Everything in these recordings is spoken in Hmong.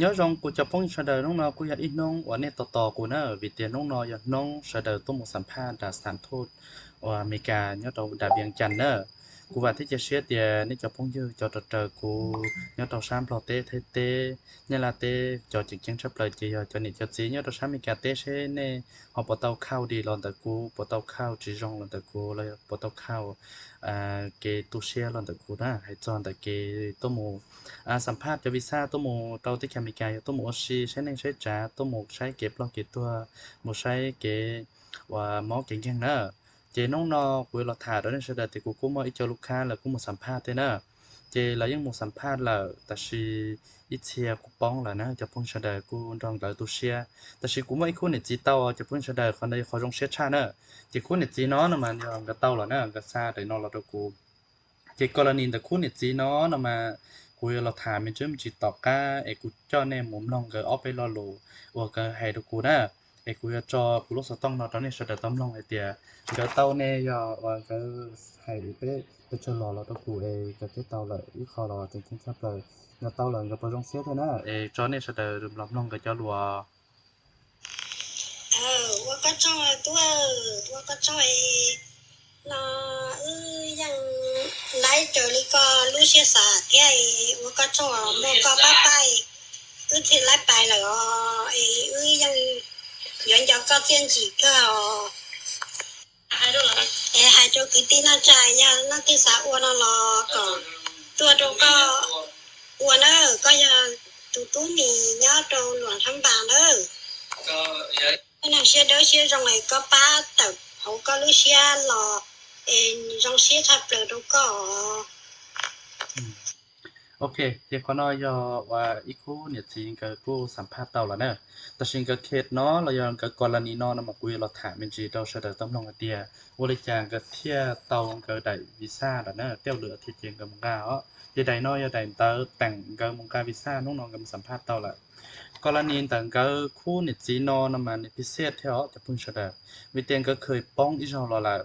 Nyob zoo kuv cov phooj ywg sawv daws, hnub no kuj yog ib hnub uas nej tos tos kuv na, vim tias hnub no yog hnub sawv daws tuaj mus xam phaj nram xam thuj uas Amelikas nyob rau nram Vias Cas na. Kuv vam thiab cia siab tias nej cov phooj ywg cov raws raws kuv nyob rau sab Nplog teb, Thaib teb, Nyab Laj teb, cov tseem ceeb tshaj plaws ces yog cov niam cov txiv nyob rau sab Amelikas teb seb nej ho puas tau khauj di los ntawm kuv, puas tau khauj tsis zoo los ntawm kuv, los yog puas tau khauj kev tu siab los ntawm kuv na. Hais txog ntawm kev tuaj mus xam phaj cov visa tuaj mus rau teb chaws Amelikas, yog tuaj mus ua si saib neej saib tsav, tuaj mus saib kev ploj kev tuag, mus saib kev uas mob kev nkeeg na. Ces hnub no kuv yuav los tham rau nej sawv daws tias kuv kuj muaj ib co lus khab lawv kuj mus xam phaj thiab na. Ces lawv yeej mus xam phaj lawm tab sis ib txhia kuj poob lawm na, cov phooj ywg sawv daws kuj nrog nkawd tu siab. Tab sis kuv muaj ib khub niam txiv tau, cov phooj ywg sawv daws, qhov no yog qhov zoo siab tshaj na. Ces khub niam txiv no no mas yog nkawd tau lawm na, nkawd xa daim no los rau kuv. Ces koj las nis ntawm khub niam txiv no no mas kuv yuav los tham me ntsis me ntsis tom qab es kuv coj nej mus mloog nkawd ob peb lo lus uas nkawd hais rau kuv na. Es kuv yuav tso kuv lub xov tooj no rau nej sawv daws tau mloog hais tias nkawd tau ne yog uas nkawd hais peb pes tsawg los los rau kuv es nkawd thiaj tau lawm ib qho los tseem ceeb tshaj plaws. Nkawd tau lawm nkawd puas zoo siab thiab na, es tso nej sawv daws los mloog nkawd cov lus. Ua koj tsaug tub, ua koj tsaug no, wb yeej laib raws li koj lub siab xav thiab, ua koj tsaug muaj koj pab pab, wb thiaj laib pais lawm os, es wb yeej yuav nco koj txiaj ntsim kawg os. Es hais rau kwv tij neej tsa, yog leej twg xav ua no los kom tuaj rau koj ua na, koj yog tus tub mis nyob rau Luam Thab Npas na. Koj neeg siab dawb siab zoo es koj pab tawm hauv koj lub siab los es zoo siab tshaj plaws rau koj. Ok, ces qhov no yog uas ib khub niam txiv nkawd kuj xam phaj tau lawm na. Tab sis nkawd case no los yog nkawd kos las nis no no mas kuv yuav los tham me ntsis rau sawv daws tau mloog hais tias ua li cas nkawd thiaj tau nkawd daim visa lawm na, tej lwm thiab ces nkawd mus nqa os. Ces daim no yog daim ntawv teem nkawd mus nqa visa hnub no nkawd mus xam phaj tau lawm. Kos las nis ntawm nkawd khub niam txiv no no mas nws phi xej thiab os cov phooj ywg sawv daws, vim tias nkawd kheev poob ib zaug los lawm.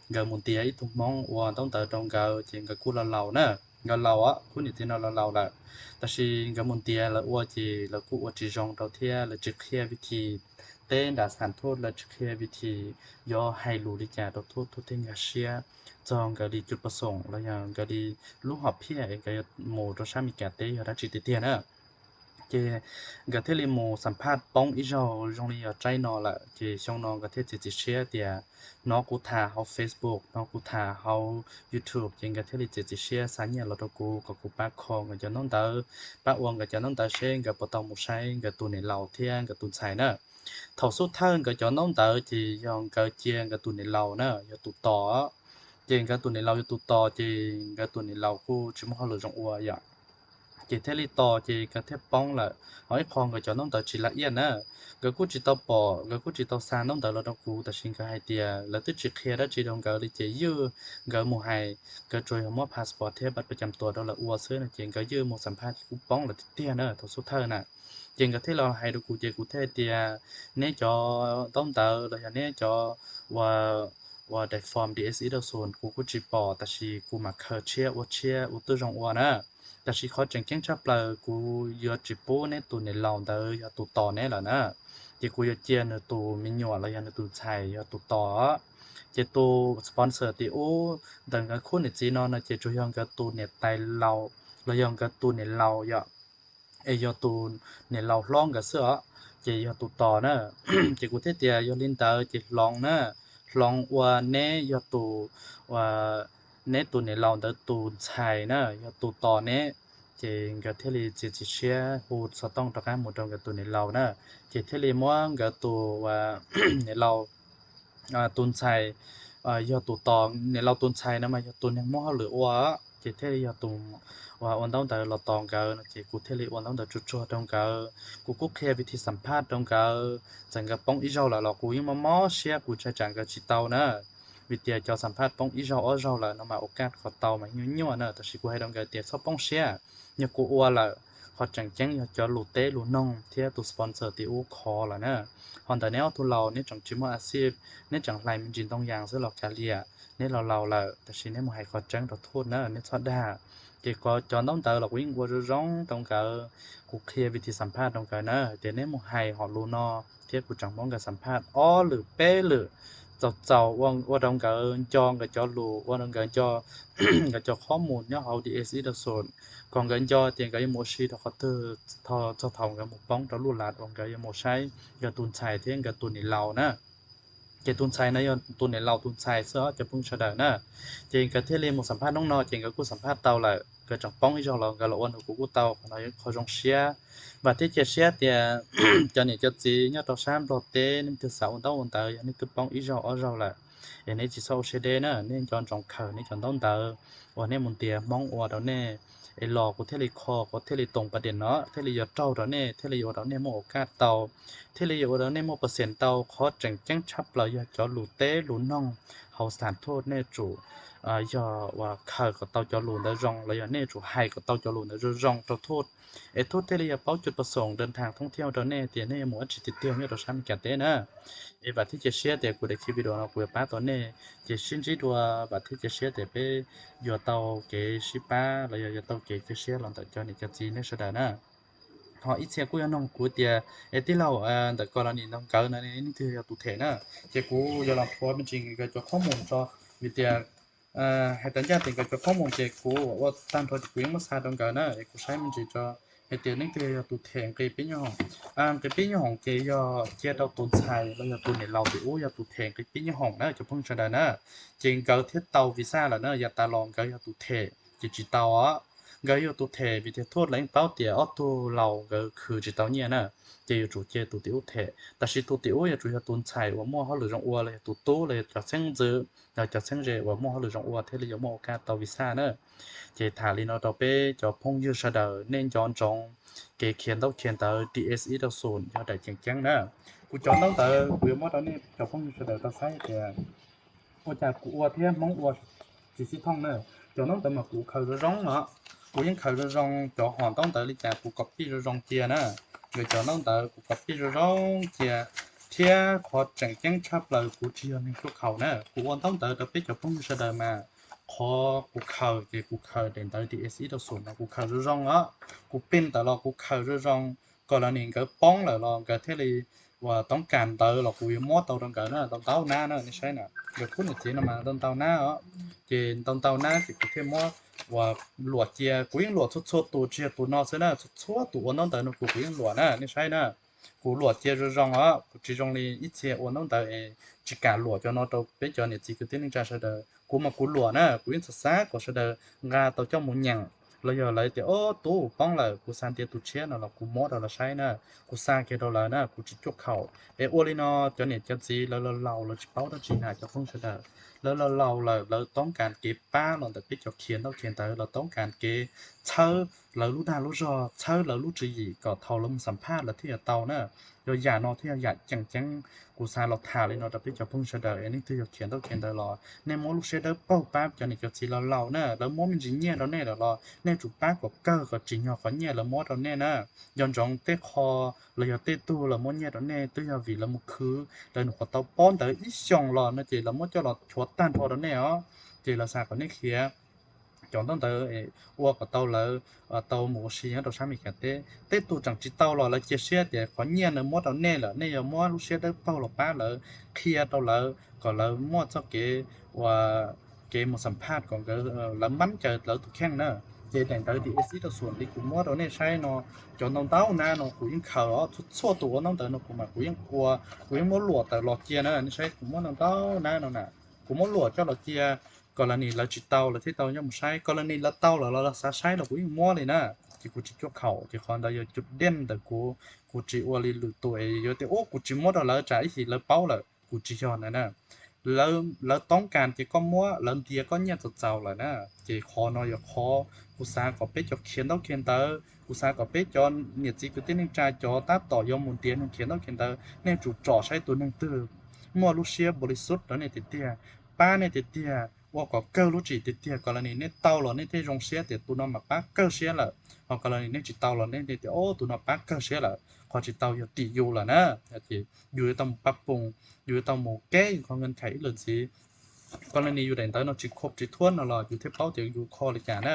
Nkawd mus ntiav ib tug Hmoob ua ntaub ntawv rau nkawd ces nkawd kuj laus laus na, nkawd laus os, khub niam txiv no laus laus lawm. Tab sis nkawd mus ntiav lawv ua ces lawv kuj ua tsis zoo rau thiab lawv tsis qhia vim thi teb nram xam thuj, lawv tsis qhia vim thi yuav hais lus li cas rau thuj, thuj thiaj nkag siab txog nkawd li cuj pas xoom los yog nkawd li lub hom phiaj es nkawd yuav mus rau sab Amelikas teb yog dab tsi tiag tiag na. Ces nkawd thiaj li mus xam phaj poob ib zaug zoo li yog tsaib no lawm, ces xyoo no nkawd thiaj txiav txim siab tias hnov kuv tham hauv Facebook, hnov kuv tham hauv YouTube, ces nkawd thiaj li txiav txim siab xa nyiaj los rau kuv kom kuv pab kho nkawd cov ntaub ntawv, pab ua nkawd cov ntaub ntawv seb nkawd puas tau mus saib nkawd tus niam laus thiab nkawd tus ntxhais na. Thaum xub thawj nkawd cov ntaub ntawv ces yog nkawd cia nkawd tus niam laus na yog tus tos, ces nkawd tus niam laus yog tus tos ces nkawd tus niam laus kuj tsis muaj hauj lwm zoo ua yom. Ces thiaj li tos ces nkawd thiaj poob lawm, ho ib qho nkawd cov ntaub ntawv tsis la iaj na. Nkawd kuj tsis tau pom, nkawd kuj tsis tau xa ntaub ntawv los rau kuv, tab sis nkawd hais tias lawv twb tsis qhia dab tsi rau nkawd li ces ywj nkawd mus hais, nkawd tsuas yog muab passport thiab bat paj cam tuas rau lawv ua xwb no ces nkawd ywj mus xam phaj ces kuj poob lawm tiag tiag na thaum xub thawj na. Ces nkawd thiaj los hais rau kuv ces kuv thiaj hais tias neb cov ntaub ntawv los yog neb cov ua, ua daim form D S ib rau xus kuv kuj tsis pom, tab sis kuv mam khaws tshiab ua tshiab ua twb zoo ua na. Tab sis qhov tseem ceeb tshaj plaws kuv yuav tsis pub neb tus niam laus ntawd yog tus tos neb lawm na. Ces kuv yuav cia nws tus me nyuam los yog nws tus ntxhais yog tus tos. Ces tus sponsor tim ub ntawm nkawd khub niam txiv no no ces tsuas yog nkawd tus niam tais laus los yog nkawd tus niam laus yom, es yog tus niam laus hlob nkawd xwb os, ces yog tus tos na. Ces kuv thiaj tias yog li ntawd ces hloov na, hloov ua neb yog tus, neb tus niam laus ntawd tus ntxhais na yog tus tos neb. Ces nkawd thiaj li txiav txim siab hu xov tooj rov qab mus rau nkawd tus niam laus na, ces thiaj li muab nkawd tus niam laus tus ntxhais yog tus tos, niam laus tus ntxhais no mas yog tus neeg muab hauj lwm ua, ces thiaj li yog tus ua ntaub ntawv los tos nkawd no ces kuv thiaj li ua ntaub ntawv tsuag tsuag rau nkawd. Kuv kuj qhia vim thi xam phaj rau nkawd, txawm nkawd poob ib zaug lawm los kuv yeej mob mob siab, kuv ntshai tsam nkawd tsis tau na. Vim tias cov xam phaj poob ib zaug ob zaug lawm no mas ua kaj qhov tau mas nyuaj nyuaj na, tab sis kuv hais rau nkawd tias txhob poob siab, yog kuv ua lawm, qhov tseem ceeb yog cov lus teb lus noog thiab tus sponsor tim ub kho lawm na. Ho ntawm neb ob tug laus neb tseem tsis muaj a xiv, neb tseem hlais me ntsis ntoo yas xwb los kav liam, neb laus laus lawm, tab sis neb mus hais qhov tseeb rau thuj na, neb txhob dag. Ces cov ntaub ntawv los kuv yeej ua zoo zoo rau nkawd, kuv qhia vim thi xam phaj rau nkawd na, tias neb mus hais hom lus no, thiab kuv tseem muab nkawd xam phaj ob lwm peb lwm, txaus txaus ua rau nkawd nco nkawd cov lus, ua rau nkawd nco nkawd cov qhob mus nyob hauv D S ib rau xus, kom nkawd nco tias nkawd yuav mus ua si rau qhov twg txog thaum nkawd mus poob rau lub lav uas nkawd yuav mus saib nkawd tus ntxhais thiab nkawd tus niam laus na. Ces tus ntxhais no yog tus niam laus tus ntxhais xwb os cov phooj ywg sawv daws na. Ces nkawd thiaj li mus xam phaj hnub no ces nkawd kuj xam phaj tau lawm, nkawd tseem poob ib zaug los nkawd los ua nws kuv kuj tau, qhov no yog qhov zoo siab. Vam thiab cia siab tias cov niam cov txiv nyob rau sab Nplog teb nej twg xav ua ntaub ua ntawv yog nej twb poob ib zaug ob zaug lawm, es nej tsis txhob ua siab deb na, nej nco ntsoov khaws nej cov ntaub ntawv uas nej mus ntiav Hmoob ua rau nej, es los kuv thiaj li kho, kuv thiaj li toom pas diam no thiaj li yuav raug rau nej, thiaj li yuav ua rau nej muaj ua kaj tau, thiaj li yuav ua rau nej muaj percent tau. Qhov tseem ceeb tshaj plaws yog cov lus teb lus noog hauv xam thuj nej tsum yog uas khaws kom tau cov lus ntawd zoo los yog nej tsum hais kom tau cov lus ntawd zoo zoo rau thuj, es thuj thiaj li yuav paub cov pa xoom dav thas thoob thiab rau nej tias nej yuav mus dab tsi tiag tiag nyob rau sab Meskas teb na. Es vam thiab cia siab tias kuv daim video no kuv yuav pab tau nej, ces sib ntsib dua, vam thiab cia siab tias peb yuav tau kev sib pab los yog yuav tau kev cia siab los ntawm cov niam cov txiv nej sawv daws na. Ho ib txhia kuj yog noog kuv tias es tij laug, ntawm ko los nim no nkawd no nej twg yog tus them na, ces kuv yuav los qhuav me ntsis nkawd cov qhob mus tso, vim tias hais tas ncaj tias nkawd cov qhob mus ces kuv ua tag nrho ces kuv yeej muab xa rau nkawd na, es kuv saib me ntsis tso hais tias nej twg yog tus them nqi pib nyoob hoom. Nqi pib nyoob hoom ces yog cia rau tus ntxhais los yog tus niam laus tim ub yog tus them nqi pib nyoob hoom na cov phooj ywg sawv daws na. Ces nkawd thiaj tau visa lawm na, yav tas los nkawd yog tus them ces tsis tau os. Nkawd yog tus them vim tias thuj lawv yeej paub tias ob tug laus nkawd khwv tsis tau nyiaj na, ces yuav tsum cia tus tim ub them. Tab sis tus tim ub yuav tsum yog tus ntxhais uas muaj hauj lwm zoo ua los yog tus tub los yog cov txheeb ntxwv los cov txheeb ze uas muaj hauj lwm zoo ua thiaj li yuav muaj ua kaj tau visa na. Ces tham li no rau peb cov phooj ywg sawv daws nej nco ntsoov kev khiav ntaub khiav ntawv D S ib rau xus yog daim ceem ceeb na. Kuv cov ntaub ntawv kuv yuav muab rau nej cov phooj ywg sawv daws tau saib tias ua cas kuv ua thiab Hmoob ua tsis sib thooj na. Cov ntaub ntawv mas kuv khaws zoo zoo os, kuv yeej khaws zoo zoo, cov hom ntaub ntawv li cas kuv copy zoo zoo cia na. Nkawd cov ntaub ntawv kuv copy zoo zoo cia, thiab qhov tseem ceeb tshaj plaws kuv tsis yog neeg cuaj khaum na. Kuv ua ntaub ntawv rau peb cov phooj ywg sawv daws mas qhov kuv khaws ces kuv khaws daim ntawv D S ib rau xus no kuv khaws zoo zoo os, kuv pin tawm los kuv khaws zoo zoo, kom los nim nkawd poob lawm los nkawd thiaj li uas toob kas ntawv los kuv yuav muab tau rau nkawd na, ntau ntau nab na nej saib na. Nkawd khub niam txiv no mas ntau ntau nab os, ces ntau ntau nab ces kuv thiaj muab uas luam cia. Kuv yeej luam txhua txhua tus, tsis yog tus no xwb na, txhua txhua tus ua ntaub ntawv no kuv kuv yeej luam na nej saib na. Kuv luam cia zoo zoo os, kuv tsis zoo li ib txhia ua ntaub ntawv es tsis kam luam cov no rau peb cov niam txiv kwv tij neej tsa sawv daws. Kuv mas kuv luam na, kuv yeej xav xav kom sawv daws nqa tau coj mus nyeem, los yog lawv tias ob tub poob lawm kuv xav ntiav tus tshiab no los kuv muab rau lawv saib na, kuv xa kiag rau lawv na, kuv tsis cuaj khaum. Es ua li no cov niam cov txiv lawv laus laus lawv tsis paub dab tsi na cov phooj sawv daws, lawv laus laus lawm lawv toob kas kev pab los ntawm peb cov khiav ntaub khiav ntawv, lawv toob kas kev txhawb lawv lub dag lub zog, txhawb lawv lub tswv yim kom thaum lawv mus xam phaj lawv thiaj yuav tau na. Yog yam no thiaj yog yam ceem ceeb. Kuv xav los tham li no rau peb cov phooj sawv daws es nej twg yog khiav ntaub khiav ntawv los nej muab lub siab dawb paug pab cov niam cov txiv laus laus na, lawv muab me ntsis nyiaj rau nej lawm los nej tsum pab kom kawg kom tsim nyog qhov nyiaj lawv muab rau nej na. Nco ntsoov tej qho los yog tej tug lawv muab nyiaj rau nej twb yog vim lawv mus khwv lawv nyuam qhuav tau pob ntawv ib xyoos los no ces lawv muab coj los chuav tag nrho rau nej os. Ces lawv xav kom nej khiav cov ntaub ntawv ua kom tau lawv tau mus ua si nyob rau sab Amelikas teb. Tej tus tseem tsis tau los lawv cia siab tias qhov nyiaj lawv muab rau nej lawm nej yuav muab lub siab dawb paug los pab lawv, qhia rau lawv kom lawv muaj txoj kev ua kev mus xam phaj kom nkawd lawv mab caw lawv tus kheej na. Ces daim ntawv D S ib rau xus li kuv muab rau nej saib no, cov ntau ntau nab no kuv yeej khaws os, txhua txhua tus ua ntaub ntawv no kuv mas kuv yeej ua, kuv yeej muab luam tawm los cia na. Nej saib kuv muab ntau ntau nab no na, kuv muab luam coj los cia, kom lawv nim lawv tsis tau lawv thiaj tau nyob mus saib, kom lawv nim lawv tau lawm los lawv xav saib los kuv yeej muab li na. Ces kuv tsis cuaj khaum, ces qhov ntawd yog cub deej ntawm kuv, kuv tsis ua li lwm tus es yuav tias ub kuv tsis muab rau lawv tsam ib chim lawv paub lawm, kuv tsis yog ntawd na. Lawv toob kas ces koj muab, lawv ntiav koj nyiaj txaus txaus lawm na. Ces qhov no yog qhov kuv xav kom peb cov khiav ntaub khiav ntawv, kuv xav kom peb cov niam txiv kwv tij neej tsa cov tab tom yuav mus ntiav neeg khiav ntaub khiav ntawv, nej tsum tsom saib tus neeg twg muaj lub siab npaum li xub rau nej tiag tiag, pab nej tiag tiag, ua kom kawg lub tswv yim tiag tiag, kom lawv nim nej tau los nej thiaj zoo siab tias tus no mas pab kawg siab lawm. Ho kom lawv nim nej tsis tau los nej tias ub tus no pab kawg siab lawm, qhov tsis tau yog tim yus lawm na. Ces yus yuav tau mus pab poos, yus yuav tau mus keb yus qhov nkees khais ib lwm ntxiv. Kom lawv nim yus daim ntawv no tsis khov tsis thuab no los yus thiaj paub tias yus kho li cas na.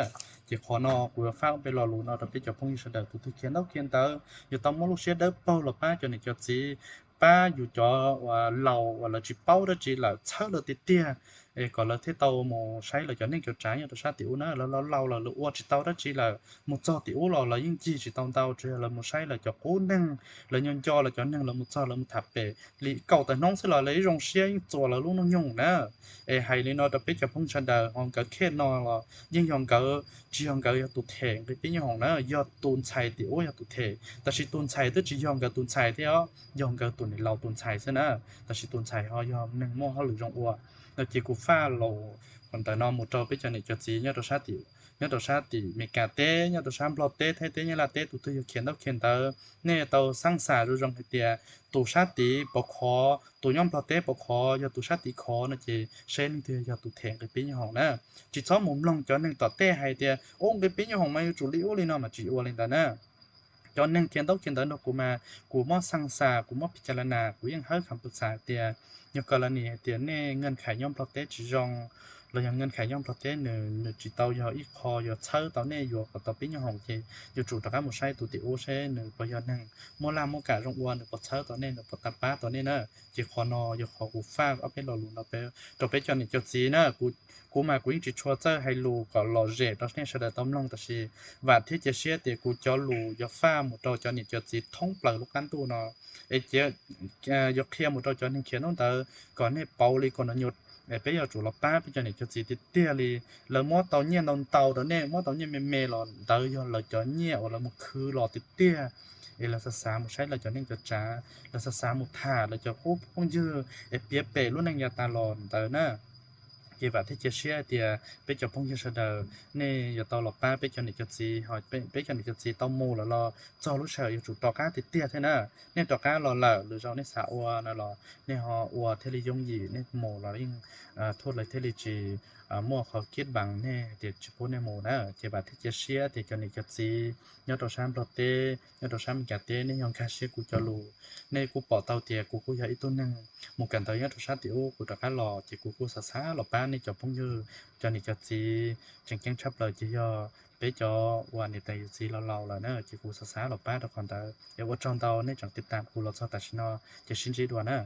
Ces qhov no kuv yuav faj ob peb lo lus no rau peb cov phooj ywg sawv daws, tus twg khiav ntaub khiav ntawv yuav tau muab lub siab dawb paug los pab cov niam cov txiv, pab yus cov uas laus uas lawv tsis paub dab tsi lawm, txhawb lawv tiag tiag, es kom lawv thiaj tau mus saib lawv cov neej cov tsav nyob rau sab tim ub na. Lawv laus laus lawm, lawv ua tsis tau dab tsi lawm, mus txog tim ub los lawv yeej ncig tsis tau ntau, tsuas yog lawv mus saib lawv cov qub neeg, lawv nyob nco lawv cov neeg, lawv mus txog lawv mus tham pem li kaum tawm hnub xwb los lawv ib zoo siab yeej txuas lawv lub nub nyoog na. Es hais li no rau peb cov phooj sawv daws, ho nkawd khej no los yeej yog nkawd, tsis yog nkawd yog tus them nqi peb nyoob hoom na, yog tus ntxhais tim ub yog tus them, tab sis tus ntxhais twb tsis yog nkawd tus ntxhais thiab os, yog nkawd tus niam laus tus ntxhais xwb na. Tab sis tus ntxhais ho yog neeg muaj hauj lwm zoo ua no. Ces kuv faj lus ntawm no mus rau peb cov niam cov txiv nyob rau sab tim, nyob rau sab tim Meskas teb, nyob rau sab Nplog teb, Thaib teb, Nyab Laj teb, tus twg yog khiav ntaub khiav ntawv, nej tau xaab xas zoo zoo hais tias tus sab tid puas khov, tus nyob Nplog teb puas khov, yog tus sab tid khov no ces seb leej twg yog tus them nqi peb nyoob hoom na. Tsis txhob mus mloog cov neeg tom tej hais tias ub nqi peb nyoob hoom mas yuav tsum li ub li no, mas tsis ua li ntawd na. Cov neeg khiav ntaub khiav ntawv nrog kuv mas kuv muab xaab xas, kuv muab phi cas la nas, kuv yeej hawb kham pus xas tias, yog ko la nis hais tias nej nqi khais nyob Nplog teb tsis zoo, los yog nqi khais nyob Nplog teb nws, nws tsis tau yog ib qho yuav txhawb tau nej yuav kom tau peb nyoob hoom, ces yuav tsum rov qab mus saib tus tim ub seb nws puas yog neeg muaj laj muaj kam zoo ua, nws puas txhawb tau nej, nws puas tau pab tau nej na. Ces qhov no yog qhov kuv faj ob peb lo lus no rau peb cov niam cov txiv na. Kuv mas kuv yeej tsis tshua txawj hais lus kom lom zem rau nej sawv daws tau mloog, tab sis vam thiab cia siab tias kuv cov lus yuav faj mus rau cov niam cov txiv thoob plaws lub qab ntuj no, es yuav qhia mus rau cov neeg khiav ntaub ntawv kom nej pauv li kom nws nyuaj. Es peb yuav tsum los pab peb cov niam cov txiv tiag tiag li. Lawv muab tau nyiaj ntau ntau rau nej, muab tau nyiaj me me los ntawd yog lawv cov nyiaj uas lawv mus khwv los tiag tiag. Es lawv xav xav mus saib lawv cov neej cov tsav, lawv xav xav mus tham lawv cov qub phooj ywg es piav pem lub neej yav tas los ntawd na. Ces vam thiab cia siab tias peb cov phooj ywg sawv daws nej yuav tau los pab peb cov niam cov txiv, ho peb cov niam cov txiv tau mus lawm los txog lub sij hawm yuav tsum rov qab tiag tiag thiab na. Nej rov qab los lawm, lwm zaus nej xav ua no los nej ho ua thiaj li yooj yim, nej mus los yeej thuj lawv thiaj li tsis muaj qhov kib bav nej tias tsis pub nej mus na. Ces vam thiab cia siab tias cov niam cov txiv nyob rau sab Nplog teb, nyob rau sab Meskas teb, nej yog nkag siab kuv cov lus, nej kuj pom tau tias kuv kuj yog ib tug neeg mus kawm ntawv nyob rau sab tim ub, kuv rov qab los ces kuv kuj xav xav los pab nej cov phooj ywg, cov niam cov txiv. Tseem ceeb tshaj plaws ces yog peb cov uas niam tais yawm txiv laus laus lawm na, ces kuv xav xav los pab rau qhov ntawd. Es ua tsaug ntau nej tseem tiv tas kuv los txog tam sim no, ces sib ntsib dua na.